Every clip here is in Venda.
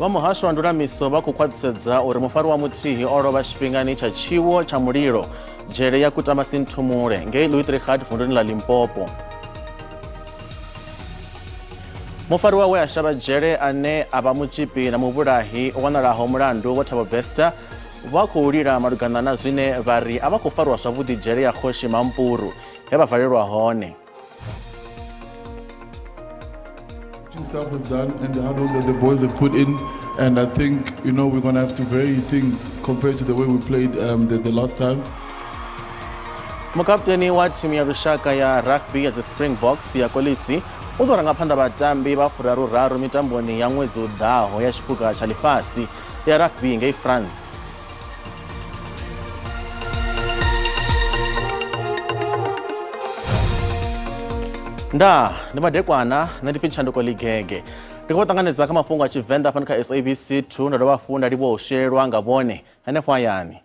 Vha muhasho wa ndulamiso vha khou khwaṱhisedza uri mufariwa muthihi o lovha tshifhingani tsha tshiwo tsha mulilo dzhele ya Kutama-Sinthumule ngei Louis Trichardt vunduni ḽa Limpopo. Mufariwa we a shavha dzhele ane a vha mutzhipi na muvhulahi o wanalaho mulandu Vho Thabo Bester vha khou lila malugana na zwine vha ri a vha khou farwa zwavhuḓi dzhele ya Kgoshi Mampuru he vha valelwa hone. Stuff we've done and the hard work that the boys have put in, and I think we're gonna have to vary things compared to the way we played the last time. Mukaputeni wa thimu ya lushaka ya rugby ya dzi Springboks ya Kolisi u ḓo ranga phanḓa vhatambi vha furaru-raru mitamboni ya ṅwedzi u ḓaho ya tshiphuga tsha ḽifhasi ya rugby ngei France. Ndaa, ndi madekwana, nṋe ndi pfi Tshanduko Ligege. Ndi khou vha ṱanganedza kha mafhungo a Tshivenḓa fhano kha SABC 2 nda dovha hafhu nda livhuwa u xelelwa nga vhone henefho hayani.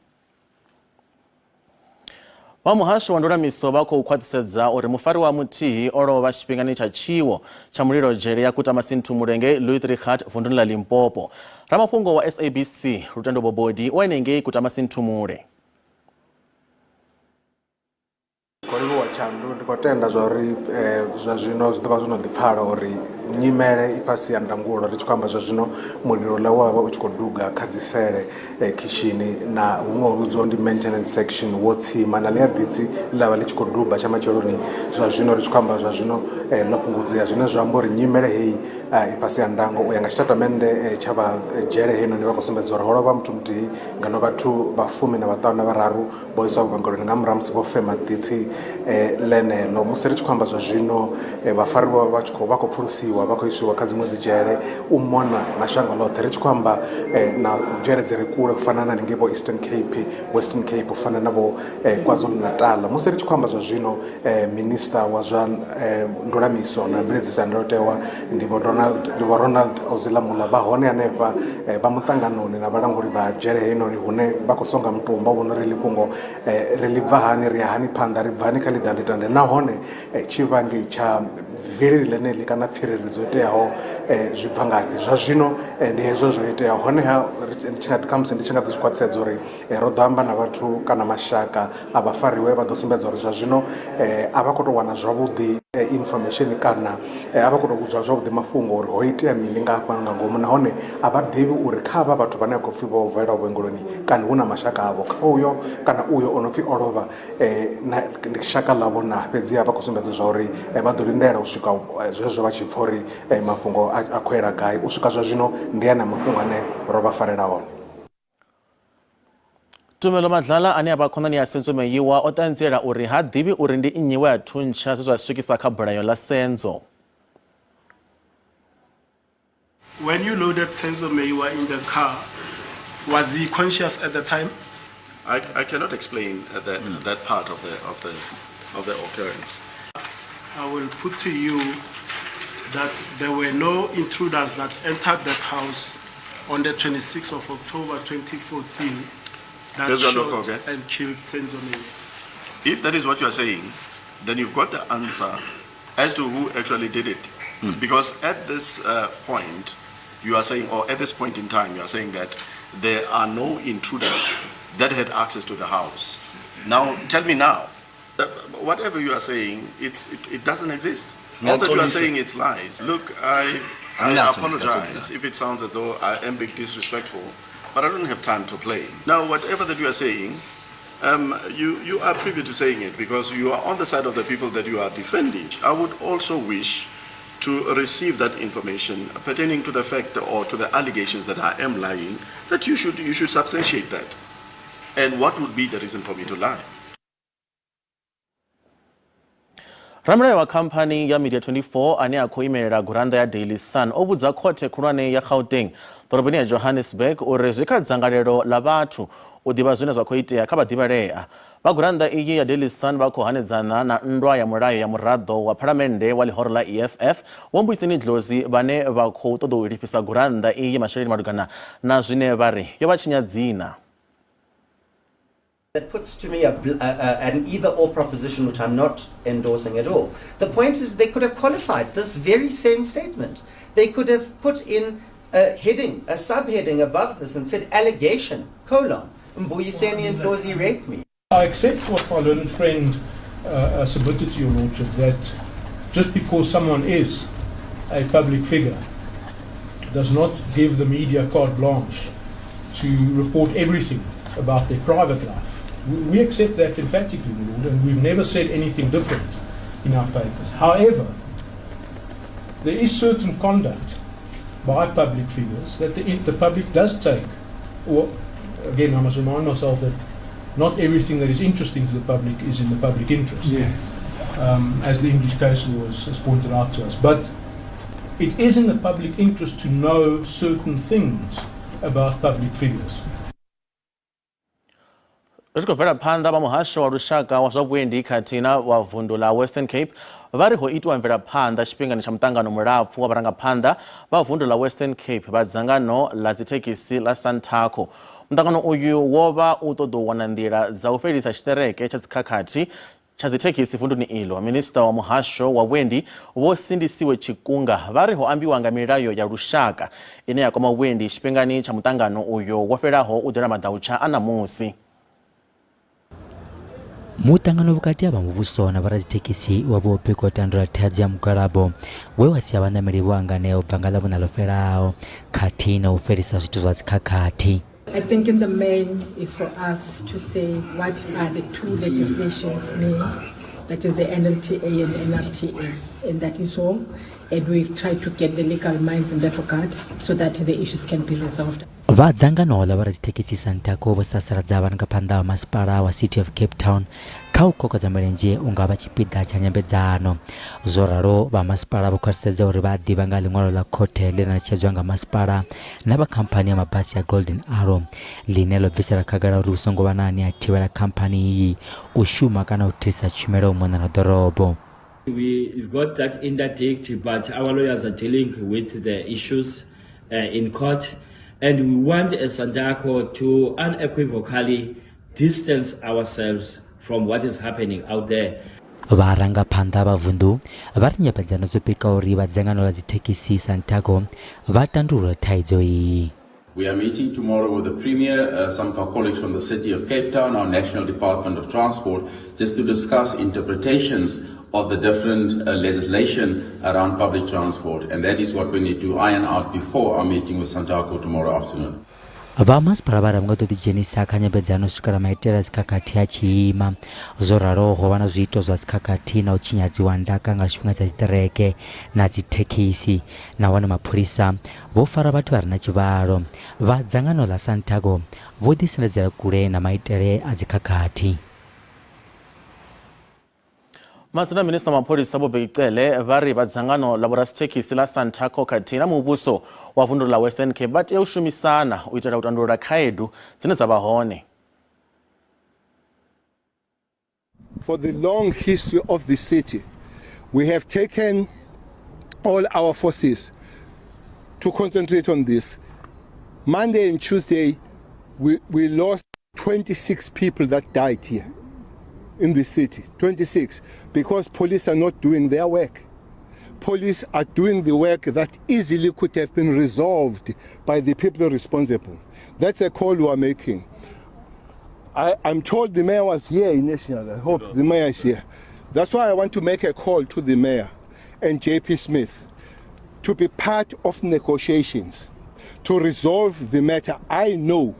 Vha muhasho wa ndulamiso vha khou khwaṱhisedza uri mufariwa muthihi o lovha tshifhingani tsha tshiwo tsha mulilo dzhele ya Kutama-Sinthumule ngei Louis Trichardt vunduni ḽa Limpopo. Ramafhungo wa SABC Lutendo Bobodi u henengei Kutama-Sinthumule. Khou livhuwa Tshandu, ndi khou tenda zwa uri zwa zwino zwi ḓo vha zwo no ḓi pfala uri nyimele i fhasi ya ndangulo ri tshi khou amba zwa zwino mulilo uḽa wa vha u tshi khou duga kha dzi sele khishini na huṅwe hu vhidzwaho ndi maintenance section wo tsima na ḽia ḓitsi ḽa vha ḽi tshi khou duba tsha matsheloni zwa zwino ri tshi khou amba zwa zwino ḽo fhungudzea zwine zwa amba uri nyimele heyi i fhasi ya ndango u ya nga tshitatamennde tsha vha dzhele heinoni vha khou sumbedza uri ho lovha muthu muthihi ngeno vhathu vha fumi na vhaṱanu na vhararu vho iswa vhuongeloni nga murahu musi vho fema ḓitsi ḽeneḽo. Musi ri tshi khou amba zwa zwino vhafariwa vha tshi khou vha khou pfulusiwa vha khou isiwa kha dziṅwe dzi dzhele u mona na shango ḽoṱhe ri tshi khou amba na dzhele dzi re kule u fana na haningei vho Eastern Cape, Western Cape u fana na vho KwaZulu Natal. Musi ri tshi khou amba zwa zwino Minisiṱa wa zwa Ndulamiso na Mveledziso ya Ndayotewa ndi Vho Donald ndi Vho Ronald Ozilamula vha hone hanefha vha muṱanganoni na vhalanguli vha dzhele heinoni hune vha khou songa mutumba u vhona uri heḽi fhungo ri ḽi bva hani ri ya hani phanḓa ri bva hani kha ḽidandetande nahone tshivhangi tsha vilili ḽeneḽi kana pfiriri dzo iteaho zwi bva ngafhi. Zwa zwino ndi hezwo zwo iteaho honeha ndi tshi nga ḓi khamusi ndi tshi nga ḓi zwi khwaṱhisedza uri ro ḓo amba na vhathu kana mashaka a vhafariwe vha ḓo sumbedza uri zwa zwino a vha khou tou wana zwavhuḓi information kana a vha khou tou vhudzwa zwavhuḓi mafhungo uri ho itea mini nga hafha nga ngomu nahone a vha ḓivhi uri kha havha vhathu vhane vha khou pfhi vho valelwa vhuongeloni kani hu na mashaka avho kha uyo kana uyo o no pfhi o lovha ndi shaka ḽavho na. Fhedziha vha khou sumbedza zwa uri vha ḓo lindela u swika zwezwo vha tshi pfha uri mafhungo a khou yela gai u swika zwa zwino ndi ana mafhungo ane ro vha farela one. Tumelo Madlala ane a vha khonani ya Senzo Meyiwa o ṱanziela uri ha ḓivhi uri ndi nnyi we a thuntsha zwe zwa swikisa kha bulayo ḽa Senzo. When you loaded Senzo Meyiwa in the car, was he conscious at the time? I cannot explain that, that part of the occurrence. I will put to you that there were no intruders that entered that house on the 26th of October 2014 that There's a shot look, okay. and killed Senzo Meyiwa. If that is what you are saying, then you've got the answer as to who actually did it. Because at this point, you are saying, or at this point in time, you are saying that there are no intruders that had access to the house. Now, tell me now, whatever you are saying, it doesn't exist. All that you are saying, it's lies. Look, I Anginaso apologize isikhathi. If it sounds as though I am being disrespectful, but I don't have time to play. Now, whatever that you are saying, you are privy to saying it because you are on the side of the people that you are defending. I would also wish to receive that information pertaining to the fact or to the allegations that I am lying, that you should substantiate that. And what would be the reason for me to lie? Ramulayo wa khamphani ya Media 24 ane a khou imelela gurannḓa ya Daily Sun o vhudza khothe khulwane ya Gauteng ḓoroboni ya Johannesburg uri zwi kha dzangalelo ḽa vhathu u ḓivha zwine zwa khou itea kha vhaḓivhalea. Vha gurannḓa iyi ya Daily Sun vha khou hanedzana na nndwa ya mulayo ya muraḓo wa phalamennde wa ḽihoro ḽa EFF Vho Mbuyiseni Ndlozi vhane vha khou ṱoḓa u lifhisa gurannḓa iyi masheleni malugana na zwine vha ri yo vha tshinya dzina. That puts to me an either or proposition, which I'm not endorsing at all. The point is, they could have qualified this very same statement. They could have put in a heading, a subheading above this and said allegation, colon, Mbuyiseni Ndlozi raped me. I accept what my learned friend submitted to your lordship, that just because someone is a public figure does not give the media carte blanche to report everything about their private life. We accept that emphatically, my lord, and we've never said anything different in our papers. However, there is certain conduct by public figures that the public does take. Or, again, I must remind myself that not everything that is interesting to the public is in the public interest, as the English case law has pointed out to us. But it is in the public interest to know certain things about public figures. Ri tshi khou bvela phanḓa, vha muhasho wa lushaka wa zwa vhuendi khathihi na wa vundu ḽa Western Cape vha ri ho itiwa mvelaphanḓa tshifhingani tsha muṱangano mulapfu wa vharangaphanḓa vha vundu ḽa Western Cape vha dzangano ḽa dzithekhisi ḽa Santaco. Muṱangano uyu wo vha u ṱoḓa u wana nḓila dza u fhelisa tshiṱereke tsha dzikhakhathi tsha dzithekhisi vunduni iḽo. Minisiṱa wa muhasho wa vhuendi Vho Sindisiwe Chikunga vha ri ho ambiwa nga milayo ya lushaka ine ya kwama vhuendi tshifhingani tsha muṱangano uyo wo fhelaho u ḓela maḓautsha a ṋamusi. Muṱangano vhukati ha vha muvhuso na vhoradzithekhisi wa vho bika u tandulula thaidzo ya mugwalabo we wa sia vhaṋameli vho hanganea u bva nga Ḽavhuṋa ḽo fhelaho khathihi na u fhelisa zwithu zwa dzikhakhathi. I think in the main is for us to say what are the two legislations mean, that is the NLTA and NRTA, and that is all. And we try to get the legal minds in that regard so that the issues can be resolved. Vha dzangano ḽa vhoradzithekhisi Santaco vho sasaladza vharangaphanḓa vha masipala wa City of Cape Town kha u kokodza milenzhe u nga vha tshipiḓa tsha nyambedzano. Zwo ralo, vha masipala vho khwaṱhisedza uri vha a ḓivha nga ḽiṅwalo ḽa khothe ḽe ḽa ṋetshedzwa nga masipala na vha khamphani ya mabasi ya Golden Arrow ḽine ḽo bvisela khagala uri hu songo vha na ane a thivhela khamphani iyi u shuma kana u thithisa tshumelo u mona na ḓorobo. We've got that interdict, but our lawyers are dealing with the issues in court, and we want as Santaco to unequivocally distance ourselves from what is happening out there. Vharangaphanḓa vha vunḓu vha ri nyambedzano dzo pika uri vha dzangano ḽa dzithekhisi Santaco vha tandulule thaidzo iyi. We are meeting tomorrow with the Premier, some of our colleagues from the City of Cape Town, our National Department of Transport, just to discuss interpretations of the different legislation around public transport. And that is what we need to iron out before our meeting with Santaco tomorrow afternoon. Vha masipala vha ri a vho nga ḓo ḓidzhenisa kha nyambedzano u swikela maitele a dzikhakhathi a tshi ima. Zwo ralo, ho vha na zwiito zwa dzikhakhathi na u tshinyadziwa ndaka nga tshifhinga tsha tshiṱereke na dzithekhisi, nahone mapholisa vho fara vhathu vha re na tshivhalo. Vha dzangano ḽa Santaco vho ḓisendedzela kule na maitele a dzikhakhathi. Matsina minisiṱa wa mapholisa Vho Bheki Cele vha ri vha dzangano ḽa vhorasithekhisi ḽa Santaco khathihi na muvhuso wa vundu ḽa Western Cape vha tea u shumisana u itela u tandulula khaedu dzine dza vha hone. For the long history of the city, we have taken all our forces to concentrate on this. Monday and Tuesday, we lost 26 people that died here in the city, 26, because police are not doing their work. Police are doing the work that easily could have been resolved by the people responsible. That's a call we are making. I'm told the mayor was here in National. I hope the mayor is here. That's why I want to make a call to the mayor and JP Smith to be part of negotiations to resolve the matter. I know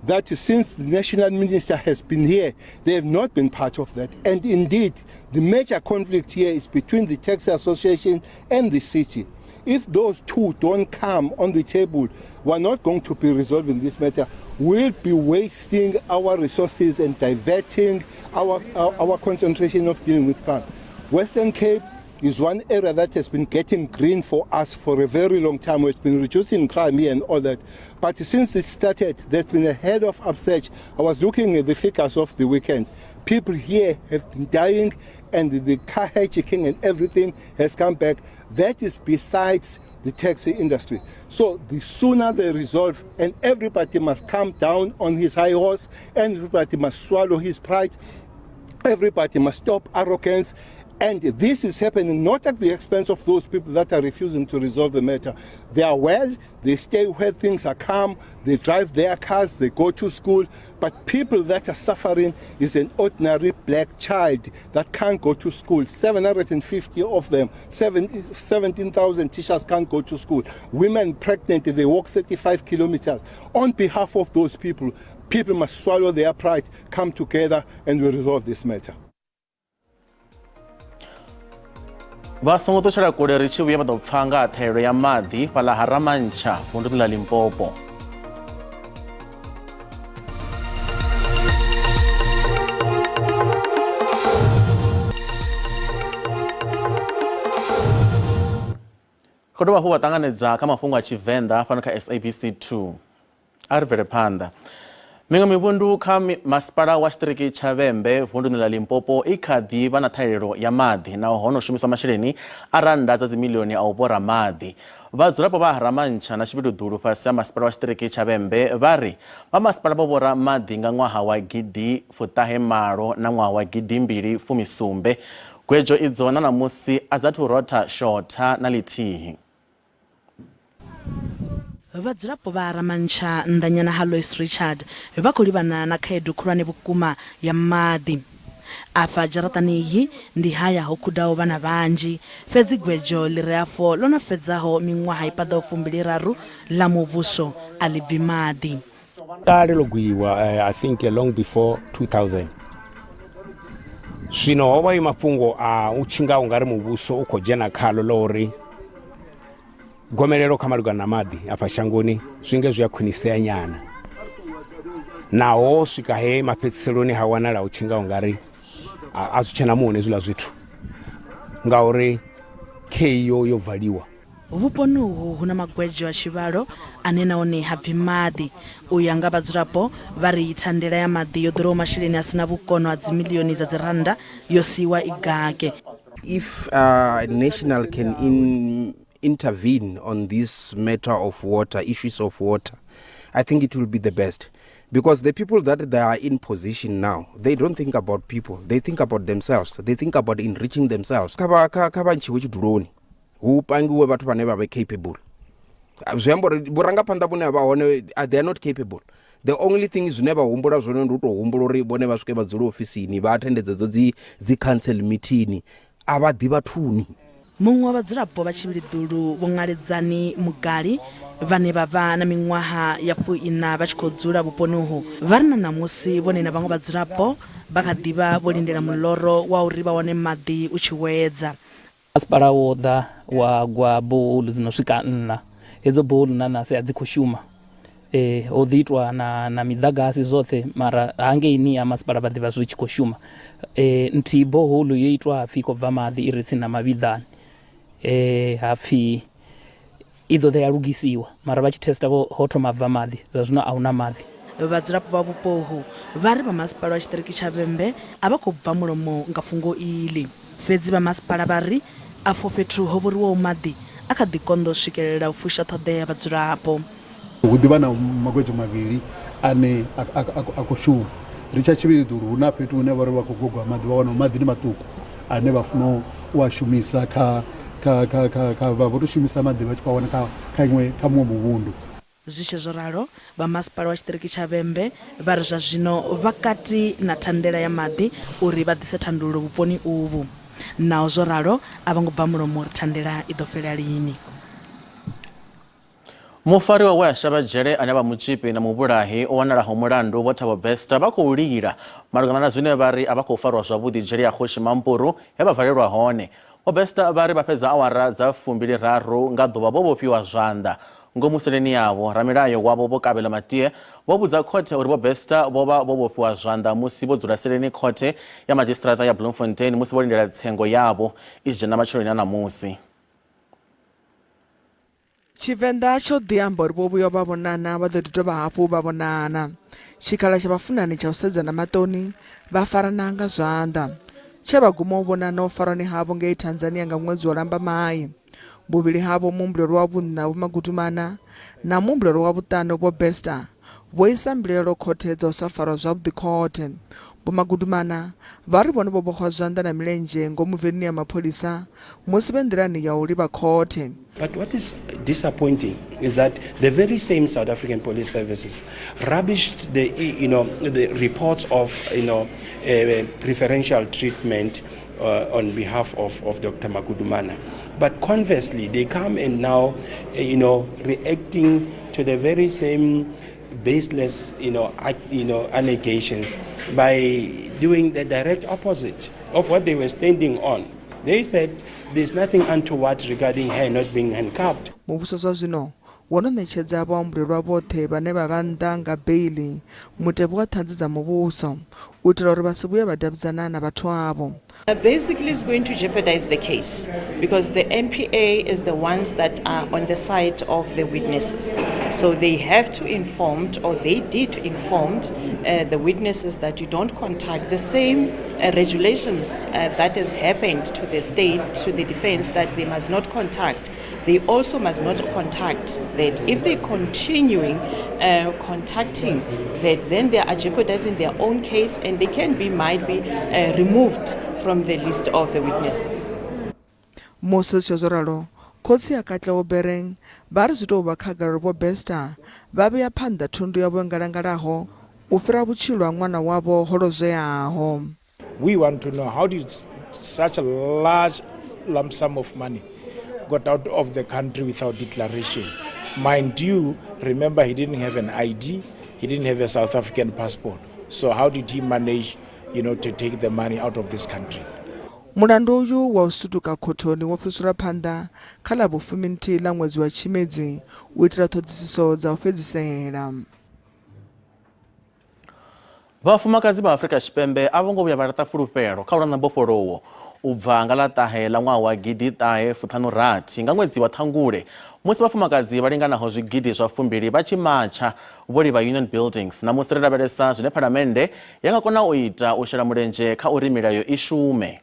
that since the national minister has been here, they have not been part of that. And indeed, the major conflict here is between the Taxi Association and the city. If those two don't come on the table, we're not going to be resolving this matter. We'll be wasting our resources and diverting our concentration of dealing with crime. Western Cape is one area that has been getting green for us for a very long time. It's been reducing crime here and all that. But since it started, there's been a head of upsurge. I was looking at the figures of the weekend. People here have been dying, and the car hijacking and everything has come back. That is besides the taxi industry. So the sooner they resolve, and everybody must come down on his high horse, and everybody must swallow his pride, everybody must stop arrogance. And this is happening not at the expense of those people that are refusing to resolve the matter. They are well, they stay where things are calm, they drive their cars, they go to school. But people that are suffering is an ordinary black child that can't go to school. 750 of them, 17,000 teachers can't go to school. Women pregnant, they walk 35 kilometers. On behalf of those people, people must swallow their pride, come together, and we resolve this matter. Vha songo ṱutshela kule ri tshi vhuya vha ḓo pfa nga ha ṱhahelelo ya maḓi fhaḽa ha Ramantsha vunduni ḽa Limpopo. Khou dovha hafhu vha ṱanganedza kha mafhungo a Tshivenḓa fhano kha SABC 2. A ri bvele phanḓa. Miṅwe mivhundu kha masipala wa tshiṱiriki tsha Vhembe vunduni ḽa Limpopo i kha ḓi vha na ṱhahelelo ya maḓi naho ho no shumiswa masheleni a rannda dza dzimiḽioni a u vhora maḓi. Vhadzulapo vha Haramantsha na Tshivhiludulu fhasi ha masipala wa tshiṱiriki tsha Vhembe vha ri vha masipala vho vhora maḓi nga ṅwaha wa gidi fuṱahe malo na ṅwaha wa gidi mbili fumi sumbe. Gwedzo idzo na ṋamusi a dzi athu rotha shotha na ḽithihi. Vhadzulapo vha Ramantsha nnḓanyana ha Lois Richard vha khou livhana na khaedu khulwane vhukuma ya maḓi. Afha dzharaṱani iyi ndi haya ho khudaho vhana vhanzhi, fhedzi gwedzho ḽi re afho ḽo no fhedzaho miṅwaha i paḓaho fumbili-raru ḽa muvhuso a ḽi bvi maḓi. Kale ḽo gwiwa I think long before 2000. Zwino ho vha i mafhungo a u tshinga u nga ri muvhuso u khou dzhena khalo ḽa uri gomelelo kha malugana na maḓi afha shangoni zwi nge zwi a khwinisea nyana. Naho swika he mafhedziseloni ha wanala u tshinga u nga ri a zwi tshena muhone hezwiḽa zwithu ngauri kheiyo yo valiwa. Vhuponi uhu hu na magwedzho a tshivhalo ane nahone ha bvi maḓi. U ya nga vhadzulapo, vha ri thandela ya maḓi yo ḓuraho masheleni a si na vhukono a dzimiḽioni dza dzirannda yo siiwa i gake. If national can in intervene on this matter of water, issues of water, I think it will be the best. Because the people that they are in position now, they don't think about people, they think about themselves, they think about enriching themselves. Kha vha kha kha vha ntshiwe tshiduloni hu pangiwe vhathu vhane vha vhe capable. Zwi amba uri vhurangaphanḓa vhune ha vha hone they are not capable. The only thing zwine vha humbula zwone ndi u tou humbula uri vhone vha swike vha dzule ofisini vha attend dzedzo dzi dzi council meeting a vha ḓi vhathuni. Muṅwe wa vhadzulapo vha Tshivhiliḓulu Vho Ṅaledzani Mugali vhane vha vha na miṅwaha ya fuiṋa vha tshi khou dzula vhuponi uhu vha ri na ṋamusi vhone na vhaṅwe vhadzulapo vha kha ḓi vha vho lindela muloro wa uri vha wane maḓi u tshi wedza. Masipala wo ḓa wa gwa boholu dzi no swika nṋa, hedzo boholu na ṋahasi a dzi khou shuma. Ho ḓi itwa na na miḓagasi zwoṱhe mara hangeini ha masipala vha ḓivha zwi tshi khou shuma. Nthihi boholu yo itwa hapfi i khou bva maḓi i re tsini na mavhiḓani hapfi I ḓo ḓa ya lugisiwa, mara vha tshi testa vho ho thoma bva maḓi, zwa zwino a hu na maḓi. Vhadzulapo vha vhupo uhu vha ri vha masipala wa tshiṱiriki tsha Vhembe a vha khou bva mulomo nga fhungo iḽi. Fhedzi vha masipala vha ri afho fhethu ho vhoriwaho maḓi a kha ḓi konḓa u swikelela u fusha ṱhoḓea ya vhadzulapo. Hu ḓi vha na magwedzho mavhili ane a khou shuma. Ri tsha Tshivhiliḓulu hu na fhethu hune vha ri vha khou gogwa maḓi vha wana maḓi ndi maṱuku ane vha funa u a shumisa kha kha kha kha kha vha vho to shumisa maḓi vha tshi khou a wana kha kha iṅwe kha muṅwe muvhundu. Zwi tshe zwo ralo, vha masipala wa tshiṱiriki tsha Vhembe vha ri zwa zwino vha kati na thandela ya maḓi uri vha ḓise thandululo vhuponi uvhu. Naho zwo ralo, a vho ngo bva mulomo uri thandela i ḓo fhela lini. Mufariwa we a shavha dzhele ane a vha mutzhipi na muvhulahi o wanalaho mulandu Vho Thabo Bester vha khou lila malugana na zwine vha ri a vha khou farwa zwavhuḓi dzhele ya Kgoshi Mampuru he vha valelwa hone. Vho Bester vha ri vha fhedza awara dza fumbili raru nga ḓuvha vho vhofhiwa zwanḓa ngomu seleni yavho. Ramilayo wavho Vho Kabelo Matie vho vhudza khothe uri Vho Bester vho vha vho vhofhiwa zwanḓa musi vho dzula seleni khothe ya madzhisiṱiraṱa ya Bloemfontein musi vho lindela tsengo yavho i tshi dzhena matsheloni a ṋamusi. Tshivenḓa tsho ḓi amba uri vho vhuya vha vhonana vha ḓo ḓi dovha hafhu vha vhonana. Tshikhala tsha vhafunani tsha u sedzana maṱoni vha farana nga zwanḓa. Tshe vha guma u vhonana u farwani havho ngei Tanzania nga ṅwedzi wa Lambamai. Vhuvhili havho muhumbulelwa wa vhuṋa Vho Magudumana na muhumbulelwa wa vhuṱanu Vho Bester vho isa mbilaelo khothe dza u sa farwa zwavhuḓi khothe. Vho Magudumana vha ri vhone vho vhoxwa zwanḓa na milenzhe ngomu venini ya mapholisa musi vhe nḓilani ya u livha khothe. But what is disappointing is that the very same South African Police Services rubbished the, you know, the reports of, you know, preferential treatment on behalf of, of Dr. Magudumana. But conversely, they come and now, you know, reacting to the very same baseless, you know, you know, allegations by doing the direct opposite of what they were standing on. They said there's nothing untoward regarding her not being handcuffed. Muvhuso zwa zwino wo no ṋetshedza vhahumbulelwa vhoṱhe vhane vha vha nnḓa nga beiḽi mutevhe wa ṱhanzi dza muvhuso u itela uri vha si vhuye vha davhidzana na vhathu avho. Basically it's going to jeopardize the case because the NPA is the ones that are on the side of the witnesses. So they have to inform, or they did inform the witnesses that you don't contact the same regulations that has happened to the state, to the defense, that they must not contact. They also must not contact that. If they're continuing contacting that, then they are jeopardizing their own case and they can be, might be removed from the list of the witnesses. Musi zwi tshi zwo ralo, khotsi a Katleho Bereng vha ri zwi tou vha khagala uri Vho Bester vha vhea phanḓa thundu yavho yo ngalangalaho u fhira vhutshilo ha ṅwana wavho ho lozweaho. We want to know how did such a large lump sum of money got out of the country without declaration. Mind you, remember he didn't have an ID, he didn't have a South African passport. So how did he manage, you know, to take the money out of this country? Mulandu uyu wa u sutuka khothoni wo fhiriselwa phanḓa kha ḽa vhufuminthihi ḽa ṅwedzi wa Tshimedzi u itela ṱhoḓisiso dza u fhedzisela. Vhafumakadzi vha Afrika Tshipembe a vho ngo vhuya vha laṱa fulufhelo kha u lwa na mbofholowo u bva nga ḽa ṱahe ḽa ṅwaha wa gidi ṱahe fuṱhanu rathi nga ṅwedzi wa Ṱhangule musi vhafumakadzi vha linganaho zwigidi zwa fumbili vha tshi matsha vho livha Union Buildings. Ṋamusi ri lavhelesa zwine Phalamennde ya nga kona u ita u shela mulenzhe kha uri milayo i shume.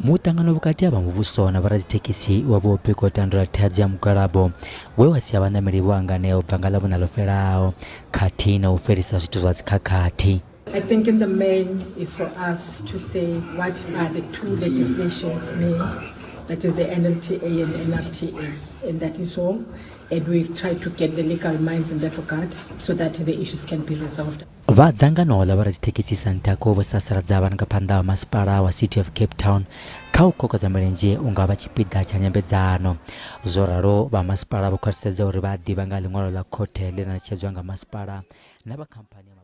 Muṱangano vhukati ha vha muvhuso na vhoradzithekhisi wa vho bika u tandulula thaidzo ya mugwalabo we wa sia vhaṋameli vho hanganea u bva nga Ḽavhuṋa ḽo fhelaho khathihi na u fhelisa zwithu zwa dzikhakhathi. I think in the main is for us to say what are the two legislations mean, that is the NLTA and NRTA, and that is all. And we try to get the legal minds in that regard so that the issues can be resolved. Vha dzangano ḽa vhoradzithekhisi Santaco vho sasaladza vharangaphanḓa vha masipala wa City of Cape Town kha u kokodza milenzhe u nga vha tshipiḓa tsha nyambedzano. Zwo ralo, vha masipala vho khwaṱhisedza uri vha a ḓivha nga ha ḽiṅwalo ḽa khothe ḽe ḽa ṋetshedzwa nga masipala na vha khamphani ya mabasi.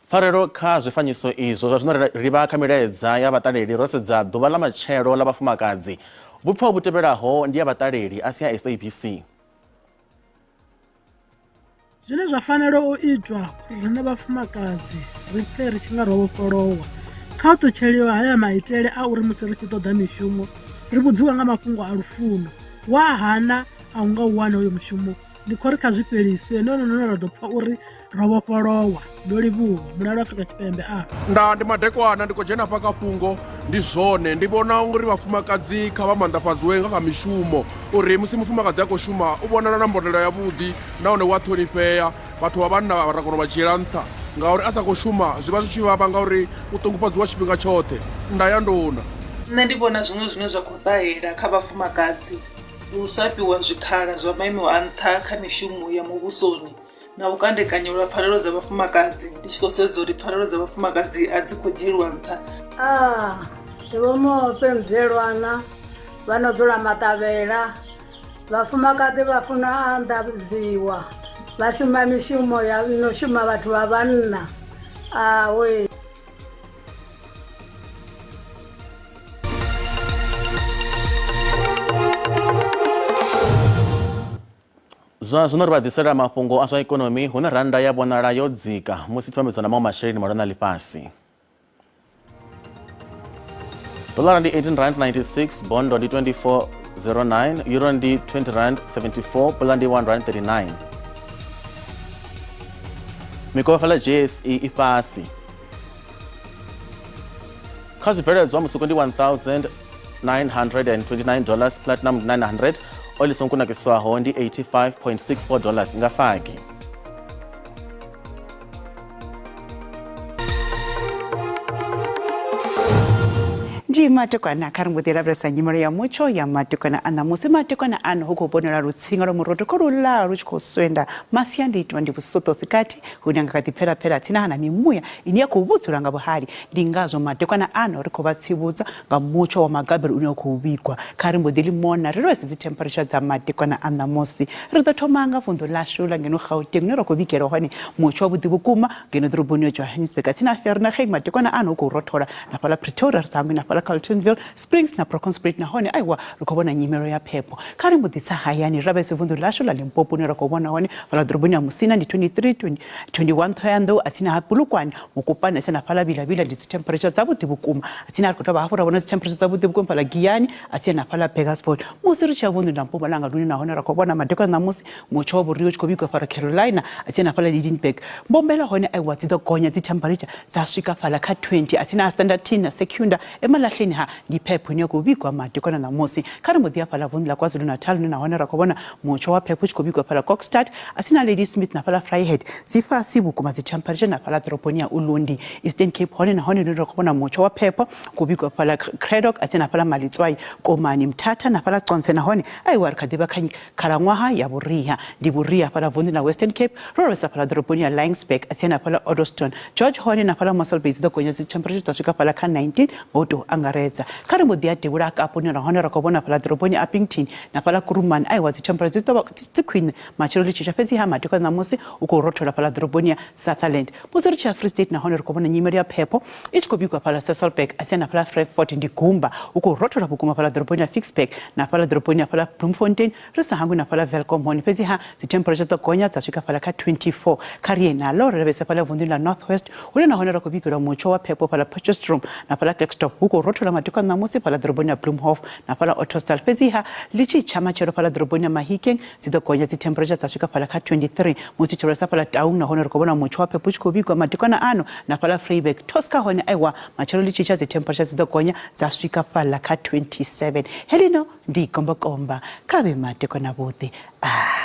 Pfarelo kha zwifanyiso izwo zwa zwino ri livha kha milaedza ya vhaṱaleli ro sedza ḓuvha ḽa matshelo ḽa vhafumakadzi. Vhupfiwa vhu tevhelaho ndi ya vhaṱaleli a si ya SABC. Zwine zwa fanela u itwa uri riṋe vhafumakadzi ri pfe ri tshi nga ro vhofholowa kha u ṱutsheliwa haya maitele a uri musi ri tshi ṱoḓa mishumo ri vhudziwa nga mafhungo a lufuno wa hana a u nga u wani hoyo mushumo ndi khou ri kha zwi fhelise ndi hone hune ra ḓo pfha uri ro vhofholowa ndo livhuwa mulalo Afrika Tshipembe a nda ndi madekwana ndi khou dzhena hafha kha fhungo ndi zwone ndi vhona uri vhafumakadzi kha vha maanḓafhadziwe nga kha mishumo uri musi mufumakadzi a khou shuma u vhonala na mbonelo yavhuḓi nahone u a ṱhonifhea vhathu vha vhanna ra kona u vha dzhiela nṱha ngauri a sa khou shuma zwi vha zwi tshi vhavha ngauri u ṱungufhadziwa tshifhinga tshoṱhe nda ya nduna Nṋe ndi vhona zwiṅwe zwine zwa khou ṱahela kha vhafumakadzi ndi u sa fhiwa zwikhala zwa maimo a nṱha kha mishumo ya muvhusoni na u kandekanyelwa pfanelo dza vhafumakadzi ndi tshi khou sedza uri pfanelo dza vhafumakadzi a dzi khou dzhielwa nṱha. A Ndi Vho Muofhe Mdzelwana vha no dzula Maṱavhela. Vhafumakadzi vha funa anḓadziwa vha shuma mishumo ya no shuma vhathu vha vhanna awe. Zwa zwino ri vha ḓisela mafhungo a zwa ikonomi hune rannda ya vhonala yo dzika musi tshi vhambedzwa na maṅwe masheleni malwana a ḽifhasi. Dollar ndi 18 rand 96, bondo ndi 24.09, euro ndi 20 rand 74, pula ndi 1 rand 39. Mikovhe fhala JSE i fhasi. Kha zwibveledzwa musuku ndi 1929 dollars, platinum ndi 900, oil i songo kunakiswaho ndi 85.64 dollars nga fagi. Ndi matekwana kha ri mbo ḓi lavhelesa nyimelo ya mutsho ya matekwana a ṋamusi. Matekwana ano hu khou vhonala lutsinga lwa murotho kho luḽa lu tshi khou swenda. Masiandoitwa ndi vhusoṱosi kati hune nga kha ḓi pfela-pfela tsini ha na mimuya ine ya khou vhudzula nga vhuhali. Ndi ngazwo matekwana ano ri khou vha tsivhudza nga mutsho wa magabelo une wa khou vhigwa. Kha ri mbo ḓi ḽi mona ri lavhelese dzi temperature dza matekwana a ṋamusi. Ri ḓo thoma nga vunḓu ḽashu ḽa ngeno Gauteng hune ra khou vhigelwa hone mutsho wavhuḓi vhukuma ngeno ḓoroboni ya Johannesburg tsini ha Vereeniging matekwana ano hu khou rothola na fhaḽa Pretoria ri sa hangwi na fhaḽa Carltonville Springs na Bronkhorstspruit nahone aiwa ri khou vhona nyimelo ya phepho. Kha ri mbo ḓi tsa hayani ri lavhelese vunḓu ḽashu ḽa Limpopo hune ra khou vhona hone fhaḽa ḓoroboni ya Musina ndi 23, 21 Ṱhohoyanḓou atsina ha Polokwane Mokopane atsina fhaḽa Vila Vila ndi dzi temperature dzavhuḓi vhukuma atsina ri khou dovha hafhu ra vhona dzi temperature dzavhuḓi vhukuma fhaḽa Giyani atsina na fhaḽa Burgersfort. Musi ri tshi ya vunḓuni ḽa Mpumalanga lune nahone ra khou vhona madekwana ṋamusi mutsho wa vhuria u tshi khou vhigwa fhaḽa Carolina atsina fhaḽa Lydenburg mbombela hone aiwa dzi ḓo gonya dzi temperature dza swika fhaḽa kha 20 atsina ha Standerton na Secunda emalahleni ha ndi phepho ine ya khou vhigwa madekwana ṋamusi. Kha ri mbo ḓi ya fhaḽa vunḓu ḽa KwaZulu-Natal hune nahone ra khou vhona mutsho wa phepho u tshi khou vhigwa fhaḽa Kokstad atsina Ladysmith na fhaḽa Vryheid dzi fhasi vhukuma dzi temperature na fhaḽa ḓoroboni ya Ulundi. Eastern Cape hone nahone hune ra khou vhona mutsho wa phepho khou vhigwa fhaḽa Cradock atsina fhaḽa Malitswai Komani Mthatha na fhaḽa Qonce nahone aiwa ri kha ḓi vha kha khalaṅwaha ya vhuriha. Ndi vhuriha fhaḽa vunḓuni ḽa Western Cape ro lavhelesa fhaḽa ḓoroboni ya Laingsburg atsina fhaḽa Ottoston George hone na fhaḽa Mossel Bay dzi ḓo gonya dzi temperature dza swika fhaḽa kha 19 nga u tou angaredza. Kha ri mbo ḓi ya devhula ha Kapa hune nahone ra khou vhona fhaḽa ḓoroboni ya Upington na fhaḽa Kuruman aiwa dzi temperature dzi ḓo vha dzi khwine matshelo ḽi tshi tsha fhedzi ha madekwana ṋamusi hu khou rothola fhaḽa ḓoroboni ya Sutherland. Musi ri tshi ya Free State nahone ri khou vhona nyimele ya phepho i tshi khou vhigwa fhaḽa Sasolburg asia na fhaḽa Frankfort ndi gumba hu khou rothola vhukuma fhaḽa ḓoroboni ya Ficksburg na fhaḽa ḓoroboni ya fhaḽa Bloemfontein ri sa hangwi na fhaḽa Welkom hone fhedzi ha dzi temperature dzo gonya dza swika fhaḽa kha 24. Kha ri ye naḽo ri lavhelese fhaḽa vunḓuni ḽa North West hune nahone ra khou vhigelwa mutsho wa phepho fhaḽa Potchefstroom na fhaḽa Klerksdorp hu khou rothola madekwana ṋamusi fhaḽa ḓoroboni ya Bloemhof na fhaḽa Ottosdal fhedzi ha ḽi tshi tsha matshelo fhaḽa ḓoroboni ya Mahikeng dzi ḓo gonya dzi temperature dza swika fhaḽa kha 23. Musi tshi lavhelesa fhaḽa Taung nahone ri khou vhona mutsho wa phepho u tshi khou vhigwa madekwana ano na fhaḽa Vryburg Tosca hone aiwa matshelo ḽi tshi tsha dzi temperature dzi ḓo gonya dza swika fhaḽa kha 27. Heḽino ndi gombokomba kha vhe madekwana vhuḓi. Ah.